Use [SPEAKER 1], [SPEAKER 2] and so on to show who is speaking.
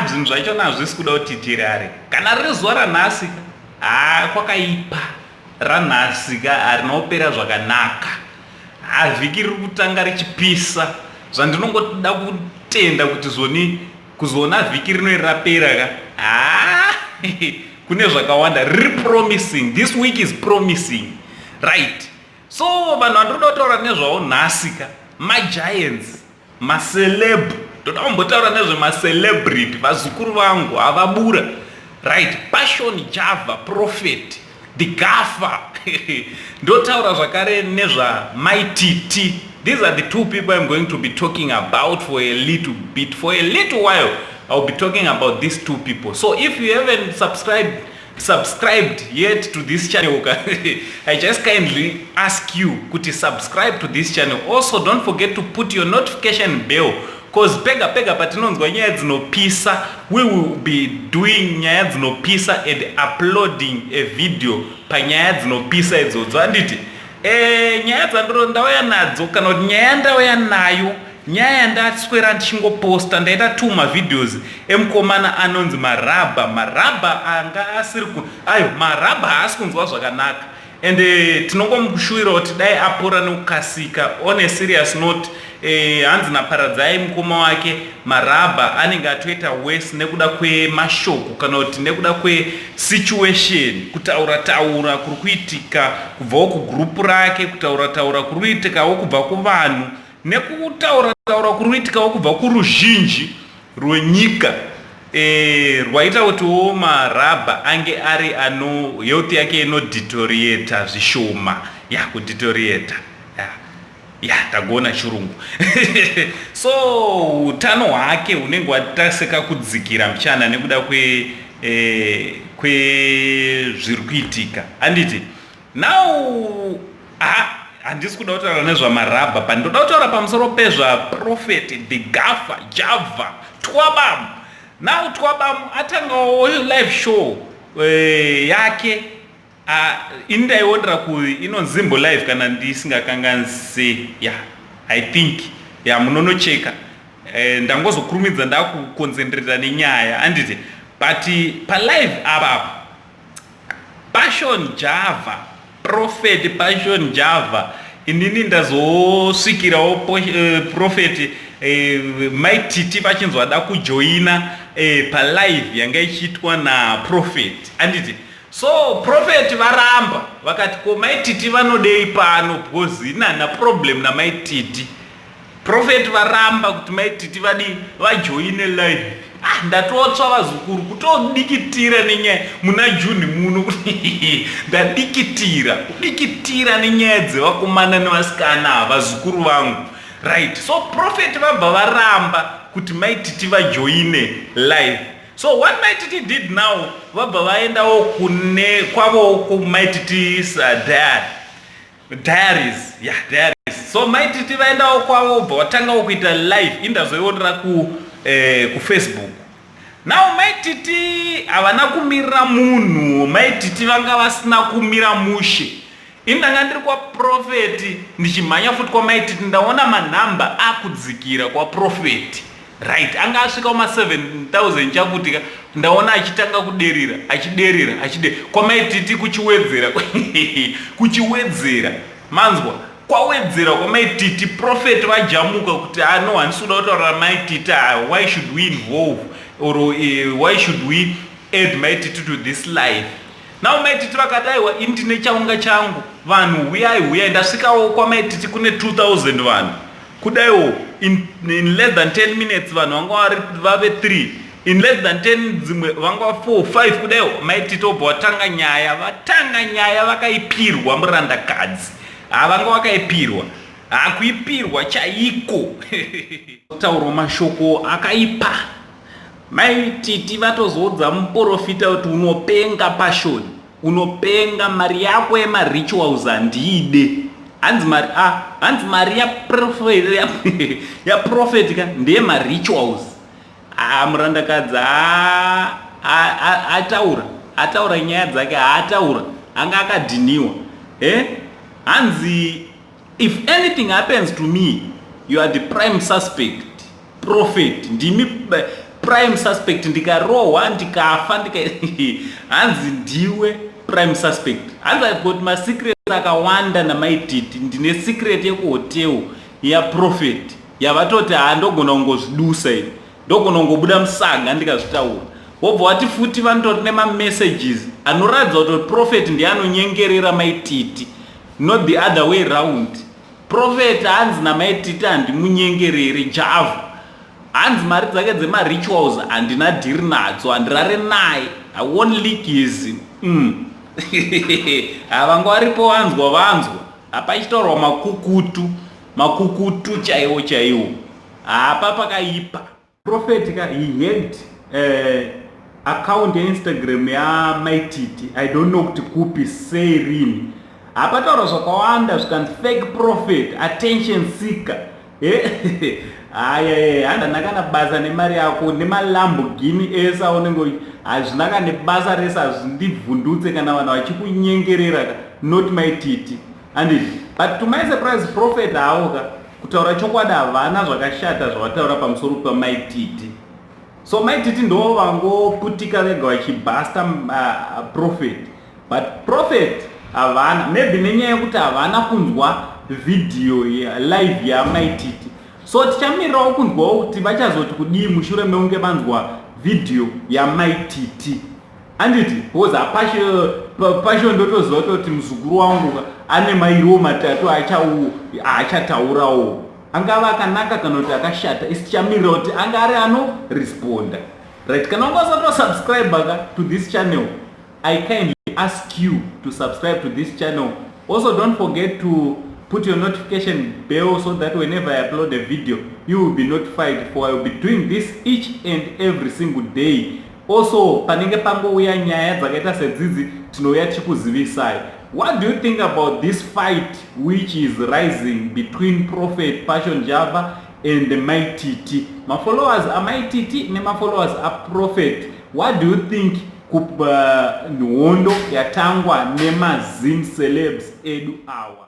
[SPEAKER 1] Zvinhu zvachona hazvisi kuda kuti tirare. Kana riri zuva ranhasi ka, haa, kwakaipa. Ranhasi ka harina kupera zvakanaka. Haa, vhiki riri kutanga richipisa. Zvandinongoda kutenda kuti zvoni kuzoona vhiki rino iri rapera ka, haa, kune zvakawanda. Riri promising. This week is promising. Right. So vanhu vandinoda kutaura nezvavo nhasi ka, magiants, maceleb. Ndoda kumbotaura nezvemacelebrity, vazukuru vangu havabura. Right, Passion Java, Prophet, the Gaffer. Ndotaura zvakare nezvaMai Titi. These are the two people I'm going to be talking about for a little bit. For a little while, I'll be talking about these two people. So if you haven't subscribed yet to this channel, I just kindly ask you kuti subscribe to this channel. Also, don't forget to put your notification bell, 'cause pega pega patinonzwa nyaya dzinopisa, we will be doing nyaya dzinopisa and uploading a video panyaya dzinopisa idzodzo, handiti? Nyaya dzandiro ndauya nadzo, kana kuti nyaya yandauya nayo, nyaya yandaswera ndichingoposta, ndaita two mavideos emukomana anonzi Marabha. Marabha anga asiri, ayo Marabha haasi kunzwa zvakanaka, and tinongomushuwira kuti dai apora nekukasika. On a serious note, hanzi naParadzai mukoma wake, Marabha anenge atoita worse nekuda kwemashoko, kana kuti nekuda kwesituation, kutaura taura kuri kuitika kubvawo kugurupu rake, kutaura taura kuri kuitikawo kubva kuvanhu, nekutaura taura kuri kuitikawo kubva kuruzhinji rwenyika, rwaita kutiwo Marabha ange ari ano health yake inodeteriorata zvishoma, ya, kudeteriorata, ya, tagona chirungu. So utano hwake hunenge hwataseka kudzikira muchana nekuda kwezviri kuitika, handiti? Now, handisi kuda kutaura nezvaMarabha, but ndoda kutaura pamusoro pezvaProphet the Gaffer Java Twabam. Now Twabam atangawo live show yake. Ini ndaiondera ku inonzimbo live, kana ndisingakanganisi. Ya, I think, ya, munonocheka. Ndangozokurumidza ndakuconcentrata nenyaya, handiti? But palive apa, Passion Java, Prophet Passion Java, inini ndazosvikirawo Prophet Mai Titi vachinzwa da kujoina palive yanga ichiitwa naProphet, handiti? So Prophet varamba, vakati, "Ko Mai Titi vanodei pano?" Because inana problem naMai Titi. Prophet varamba kuti Mai Titi vadi vajoine live. Ah, ndatotsva, vazukuru, kutodikitira nenyaya muna June muno. Ndadikitira, kudikitira nenyaya dzevakomana nevasikana, vazukuru vangu. Right, so Prophet vabva varamba kuti Mai Titi vajoine live. So what Mai Titi did now, vabva vaendawo kune kwavo, kuMai Titi's diaries, yeah, diaries. So Mai Titi vaendawo kwavo, bva vatangawo kuita live. Indazoionera kuFacebook. Now Mai Titi havana kumirira munhu. Mai Titi vanga vasina kumira mushe. Ini ndanga ndiri kwaProphet, ndichimhanya futi kwaMai Titi, ndaona manhamba akudzikira kwaProphet. Right, anga asvika kuma 7000 chakuti, ndaona achitanga kuderera, achiderera, achide kwaMai Titi kuchiwedzera, kuchiwedzera. Manzwa, kwawedzera kwaMai Titi. Prophet vajamuka kuti, "Ano, handisi kuda kutaura Mai Titi. Why should we involve or why should we add Mai Titi to this life now?" Mai Titi vakati, "Aiwa, ini ndine chaunga changu, vanhu huyai, huyai." Ndasvikawo kwaMai Titi kune 2000 vanhu kudaiwo. In less than 10 minutes vanhu vanga vave 3, in less than 10 dzimwe vanga 4, 5 kudaiwo. Mai Titi obva vatanga nyaya, vatanga nyaya, vakaipirwa murandakadzi. Havanga vakaipirwa, hakuipirwa chaiko, kutaurwa mashoko akaipa. Mai Titi vatozoudza muprofita kuti, "Unopenga Passion, unopenga. Mari yako yemarituals handiide." Hanzi mari, ah, hanzi mari yaProphet ka ndeyemarituals. Ah, murandakadzi ataura, ataura nyaya dzake, haataura anga akadhiniwa. Hanzi, "If anything happens to me, you are the prime suspect, Prophet. Ndimi." Prime suspect. Ndikarohwa, ndikafa, ndika hanzi ndiwe prime suspect. Hanzi I've got masecrets akawanda naMaititi. Ndine secret yekuhotel yaprophet yavatoti handogona kungozvidusa ini, ndogona kungobuda musaga ndikazvitaura. Wobva wati futi vanotori nemamessages anoratidza kuti prophet ndiye anonyengerera Maititi, not the other way round. Prophet hanzi naMaititi handimunyengerere Java. Hanzi mari dzake dzemarituals handina dhiri nadzo, handirare naye, I won't leak his. Havanga varipo vanzwa, vanzwa hapachitaurwa makukutu, makukutu chaiwo chaiwo. Hapa pakaipa. Prophet ka, he hacked account yeInstagram yaMaititi. I don't know kuti kupi, sei, rini. Hapataura zvakawanda, zvikanzi fake prophet, attention seeker. Haya, handana kana basa nemari yako nemaLamborghini ese aunenge, hazvina kana nebasa rese. Hazvindivhundutse kana vanhu vachikunyengerera, not Maititi, handiti? But to my surprise, prophet havo ka, kutaura chokwadi, havana zvakashata zvavataura pamusoro paMaititi. So Maititi ndo vangoputika vega vachibhasta prophet, but prophet havana, maybe nenyaya yekuti havana kunzwa vhidhiyo live yaMaititi. So tichamirirawo kunzwawo kuti vachazoti kudii mushure mekunge vanzwa vhidhiyo yaMaititi, handiti? Because hapasho ndotoziva kutoti muzukuru wangu ane mairiwo matatu aachataurawo, angava akanaka kana kuti akashata. Isi tichamirira kuti anga ari anoresponda, right? Kana wanga usati wasubscribe ka to this channel, I kindly ask you to subscribe to this channel. Also, don't forget to put your notification bell so that whenever I upload a video, you will be notified, for I will be doing this each and every single day. Also, panenge pangouya nyaya dzakaita sedzidzi, tinouya tichikuzivisai. What do you think about this fight which is rising between Prophet Passion Java and Maititi, mafollowers aMaititi nemafollowers aprophet? What do you think hondo yatangwa nemaZim celebs edu awa?